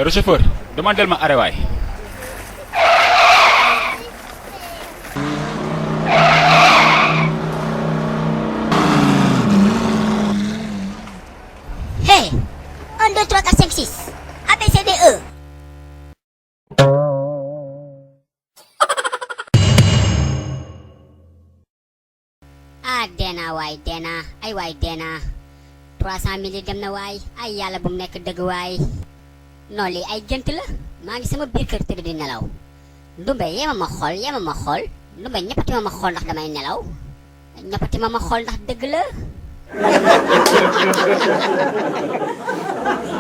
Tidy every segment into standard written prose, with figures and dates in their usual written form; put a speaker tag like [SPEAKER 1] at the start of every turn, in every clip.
[SPEAKER 1] Le chauffeur demandel ma arrêt waay.
[SPEAKER 2] Hey, 1, 2, 3, 4, 5, 6. A, B, C, D, E. Ah, dena waay dena ay waay dena 300 000 dem na waay ay yàlla bu mu nekk dëgg waay non lii ay gént la maa ngi sama biir kër tëdd di nelaw ndumbe yema ma xool ndumbe ñeppati ma xool ndax damay nelaw ñeppati ma xool ndax dëgg la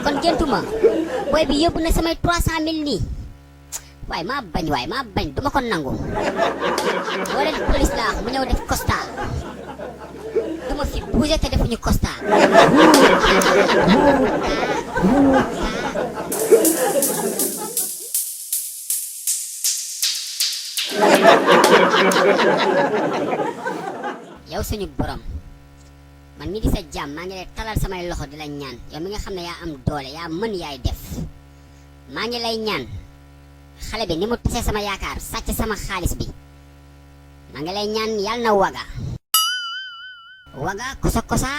[SPEAKER 2] kon géntuma booy bi yóbbu na samay 300 000 nii waaye maa bañ duma ko nangu wala police laa mu ñëw def constat duma fi bouger te defuñu constat yow suñu borom man mi di sa jàmm maa ngi lay talal samay loxo di la ñaan yow mi nga xam ne yaa am doole yaa mën yaay def maa ngi lay ñaan xale bi ni mu tasee sama yaakaar sàcc sama xaalis bi maa ngi lay ñaan yàlla na waga kosa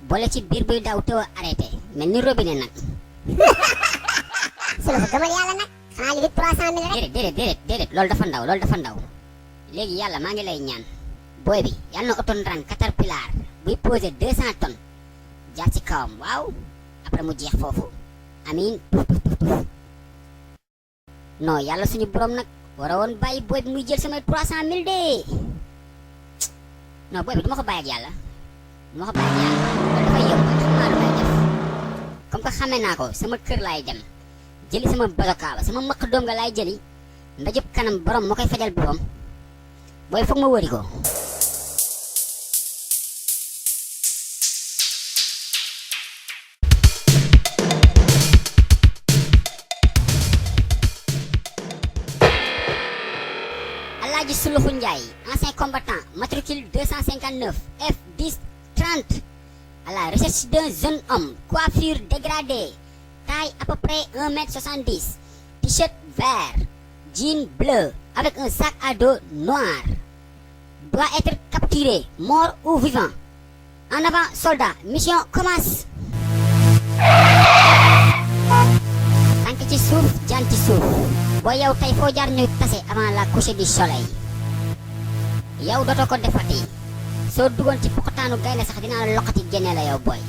[SPEAKER 2] boole ci biir buy daw te arrêté mel ni robinet nag
[SPEAKER 3] sulu gëmal yàlla nag xanaa li di 300 000 rek
[SPEAKER 2] déedéet loolu dafa ndaw léegi yàlla maa ngi lay ñaan booy bi yàlla na oto ndaraan caterpillar buy posé 200 tonnes jaar ci kawam waaw après mu jeex foofu amiin non yàlla suñu borom nag war a woon bàyyi booy bi muy jël samay 300 000 de non booy bi duma ko bàyyi ak yàlla loolu dafay yomb xam naa lu may def comme que xamee naa ko sama kër laay dem jëli sama bazokaaba sama mëq doom nga laay jëli ndajub kanam borom moo koy fajal boppam booy foog ma wëri ko Alaaji Suluxu Njaay ancien combattant matricule 259 F10 30 à la recherche d'un jeune homme coiffure dégradée taille à peu près 1,70 m t-shirt vert jean bleu avec un sac à dos noir doit être capturé mort ou vivant en avant soldat mission commence tànk ci suuf jaan ci suuf boo yow tey foo jaar ñuy tase avant la coucher du soleil yow dootoo ko defati soo duggoon ci pokotaanu gaynde sax dinaa la loqati génne la yow booy